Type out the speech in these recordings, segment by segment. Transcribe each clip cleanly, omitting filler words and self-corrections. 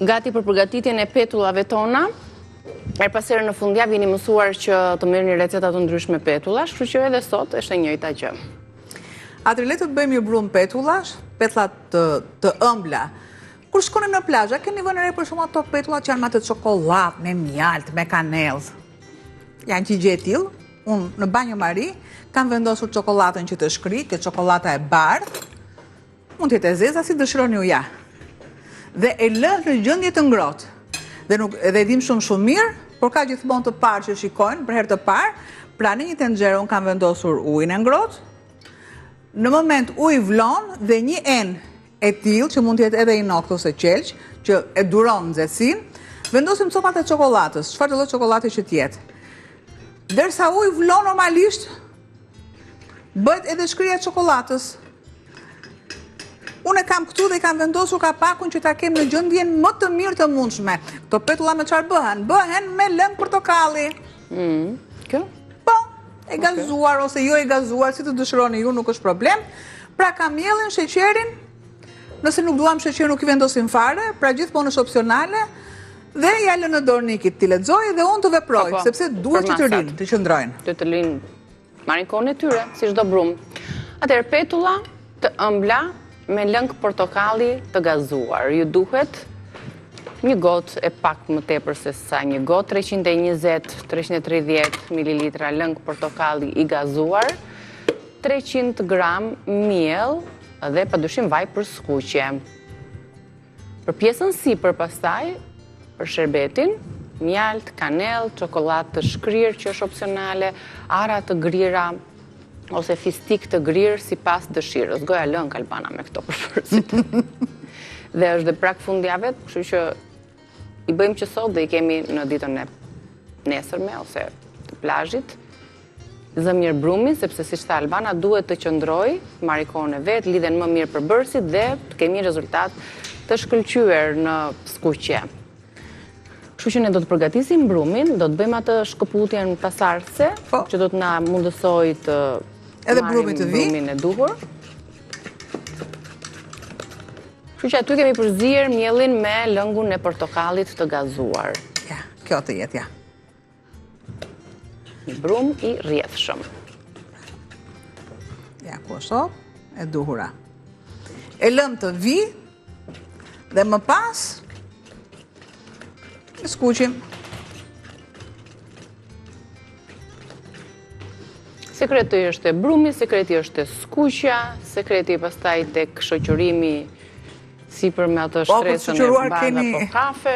Gati për përgatitjen e petullave tona. Herë pas here në fundjavë jeni mësuar që të merrni receta të ndryshme petullash, kështu që edhe sot është e njëjta gjë. Atëherë le të bëjmë një brumë petullash, petulla të, të ëmbla. Kur shkoni në plazh, a keni vënë re për shembull ato petullat që janë me atë çokollatë, me mjaltë, me kanellë. Janë që gjë e tillë, unë në banjo mari, kam vendosur çokollatën që të shkrijë, kjo çokollata e bardhë, Mund të jetë e zeza si dëshironi ju ja. Dhe e lë në gjendje të ngrohtë. Dhe nuk edhe e dim shumë shumë mirë, por ka gjithmonë të parë që shikojnë për herë të parë. Pra në një tenxhere unë kam vendosur ujin e ngrohtë. Në moment uji vlon dhe një enë e tillë që mund të jetë edhe inoks ose qelq, që e duron nxehtësinë, vendosim copat e çokollatës, çfarëdo lloj çokollate që të jetë. Ndërsa uji vlon normalisht, Bëhet edhe shkrirja e çokollatës. Unë e kam këtu dhe i kam vendosur kapakun që ta kem në gjendjen më të mirë të mundshme. Këto petulla me çfarë bëhen? Bëhen me lëng portokalli. Mm, kjo? Po, e gazuar ose jo e gazuar, si të dëshironi ju, nuk është problem. Pra kam miellin, sheqerin, nëse nuk duam sheqer nuk i vendosim fare, pra gjithmonë është opsionale, dhe ia lë në dorë Nikit t'i lexojë dhe unë të veproj, po, po, sepse duhet që të rrinë, të qëndrojnë. Duhet të rrinë Marrin kohën e tyre, si çdo brumë. Atëherë, petulla të ëmbla me lëng portokalli të gazuar. Ju duhet një gotë e pak më tepër se sa një gotë, 320-330 ml lëng portokalli i gazuar, 300 gram miell dhe pa dyshim vaj për skuqje. Për pjesën sipër pastaj, për sherbetin, mjaltë, kanellë, çokollatë të shkrirë që është opsionale, arra të grira ose fistik të grirë sipas dëshirës. Goja lëng Albana me këto përbërësit. Dhe është dhe prag fundjave, kështu që i bëjmë që sot dhe i kemi në ditën e nesërme ose të plazhit. Zë mirë brumin, sepse siç tha Albana, duhet të qëndrojë, të marrë kohën e vet, lidhen më mirë përbërësit dhe të kemi një rezultat të shkëlqyer në skuqje. Kështu që ne do të përgatisim brumin, do të bëjmë atë shkëputjen pasardhëse, po. që do të na mundësojë të edhe brumi të vijë. Brumin e duhur. Kështu që aty kemi përzier miellin me lëngun e portokallit të gazuar. Ja, kjo të jetë, ja. Një brumë i rrjedhshëm. Ja, ku është e duhura. E lëmë të vijë dhe më pas e skuqim. Sekreti është te brumi, sekreti është te skuqja, sekreti pastaj tek shoqërimi sipër me atë po, shtresën e bardhë apo kafe.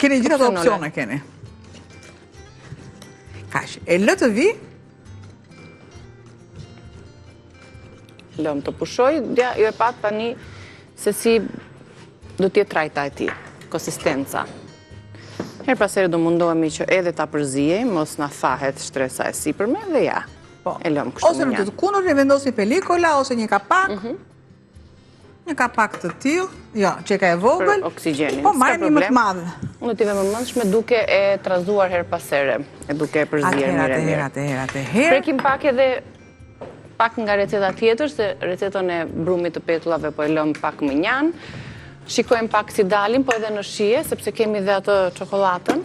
Keni gjithë ato opsione, keni. Kaq, e lë të vijë. Lëmë të pushojë, ja, ju e patë tani se si do të jetë trajta e tij, konsistenca. Herë pas here do mundohemi që edhe ta përziejmë, mos na thahet shtresa e sipërme dhe ja, po. e lëmë kështu Ose në të kundërtën i vendosim pelikola, ose një kapak. Mhm. Një kapak të tillë, jo, që ka e vogël. Për oksigjenin. Po, marrim një më të madh. Unë do të jem e vëmendshme duke e trazuar herë pas here, e duke e përzier mirë e mirë. Atëherë, atëherë, atëherë. Prekim pak edhe pak nga receta tjetër, se recetën e brumit të petullave po e lëmë pak mënjanë. Shikojmë pak si dalin, po edhe në shije, sepse kemi dhe atë çokollatën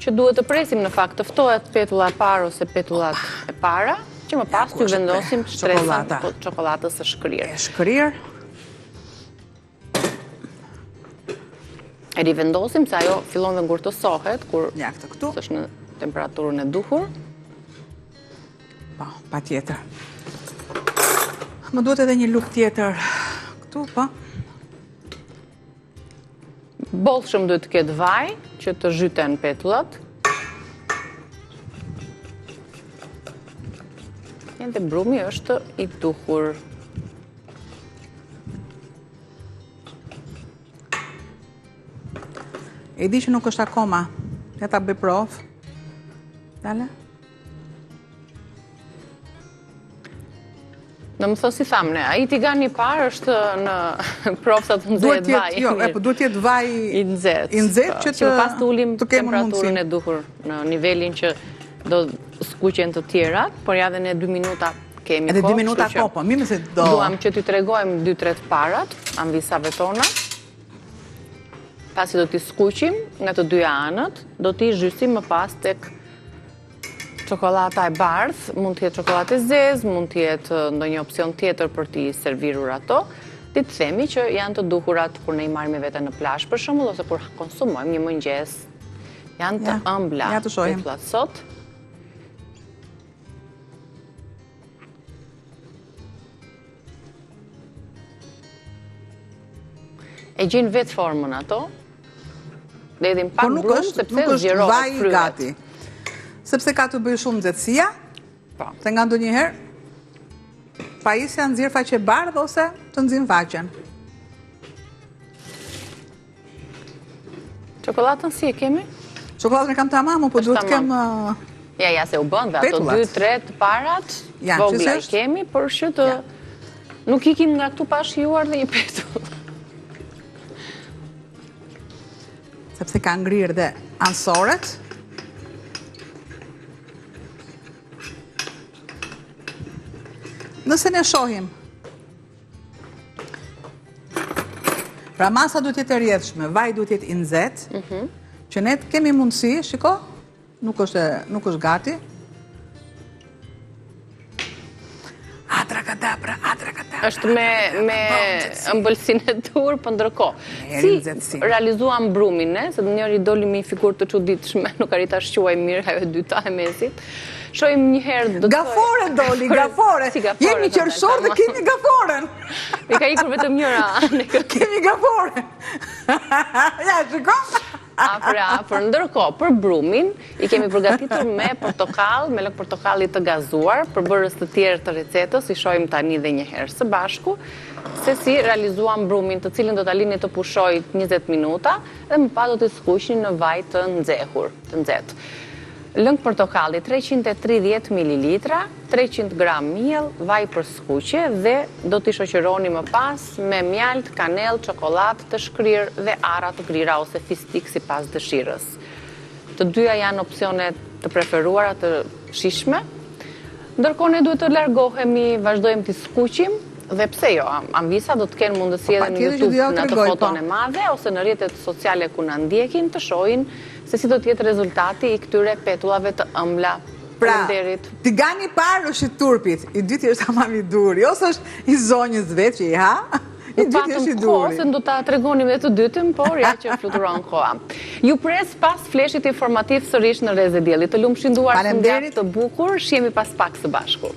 që duhet të presim në fakt të ftohet petulla e parë ose petullat e para, që më pas të vendosim shtresën e çokollatës së shkrirë. E shkrirë. E rivendosim se ajo fillon dhe ngurtësohet kur ja, këtë këtu. është në temperaturën e duhur. Po, patjetër. Më duhet edhe një lugë tjetër këtu, po. Bollshëm duhet të ketë vaj që të zhyten petullat. Edhe brumi është i duhur. E di që nuk është akoma. Ja ta bëj provë. Dale. Domethënë si thamë ne, ai tigani i parë është në provë sa të nxehet vaj. Jo, e po duhet të jetë vaj i nxehtë. I nxehtë që të pas të ulim temperaturën e duhur në nivelin që do skuqen të tjerat, por ja dhe ne 2 minuta kemi kohë. Edhe 2 minuta kohë, po mirë se do. Duam që t'i tregojmë 2-3 të parat, amvisave tona. Pasi do t'i skuqim nga të dyja anët, do t'i zhysim më pas tek çokollata e bardhë, mund të jetë çokollatë e zezë, mund të jetë ndonjë opsion tjetër për t'i servirur ato. Ti të themi që janë të duhurat kur ne i marrim me vete në plazh për shembull ose kur konsumojmë një mëngjes. Janë të ëmbla. Ja të shohim. Sot. E gjejnë vetë formën ato. Dhe hedhim pak po nuk brumë, sepse nuk është zgjerohet vaj gati. Sepse ka të bëjë shumë nxehtësia. Po. Se ngandonjëherë, pajisja nxjerr faqebardhë ose të nxin faqen. Çokollatën si e kemi? Çokollatën e kam tamam, po duhet të kem... Ja, ja, se u bën dhe ato 2, 3 të parat, vogla i kemi, por që të nuk ikim nga këtu pa shijuar dhe një petull. Sepse ka ngrirë dhe anësoret. Nëse ne shohim Pra masa duhet të jetë e rrjedhshme, vaji duhet të jetë i nxehtë, mhm. që ne të kemi mundësi, shiko, nuk është nuk është gati. Atrakadabra, atrakadabra. Është me me ëmbëlsinë e duhur, po ndërkohë. Si realizuam brumin, ne, se njëri doli me një figurë të çuditshme, nuk arrita ta shquaj mirë ajo e dyta e mesit. Shohim një herë do të Gafore doli, gafore. Si gafore. Jemi qershor dhe kemi gaforen. Mi ka ikur vetëm njëra anë. Kemi gaforen. Ja, shiko. Afër, afër. Ndërkohë, për brumin, i kemi përgatitur me portokall, me lëng portokalli të gazuar, përbërës të tjerë të recetës, i shohim tani dhe një herë së bashku, se si realizuam brumin, të cilin do ta lini të pushojë 20 minuta, dhe më pas do t'i skuqni në vaj të nxehur, të nxehtë. Lëng portokalli 330 mililitra, 300 gram miell, vaj për skuqje dhe do t'i shoqëroni më pas me mjaltë, kanellë, çokollatë të shkrirë dhe arra të grira ose fistik sipas dëshirës. Të dyja janë opsione të preferuara të shijshme. Ndërkohë ne duhet të largohemi, vazhdojmë t'i skuqim dhe pse jo, Amvisa do të kenë mundësi po, edhe në YouTube në atë foton po. e madhe ose në rrjetet sociale ku na ndjekin të shohin se si do të jetë rezultati i këtyre petullave të ëmbla. Pra, tigani i parë është i turpit, i dyti është tamam i duhuri, ose është i zonjës vetë që i ha, i dyti është i duhuri. Kohë, se do ta tregonim dhe të dytin, por ja që fluturon koha. Ju pres pas fleshit informativ sërish në Rreze Dielli. Të lumshin duart, fundjavë të bukur, shihemi pas pak së bashku.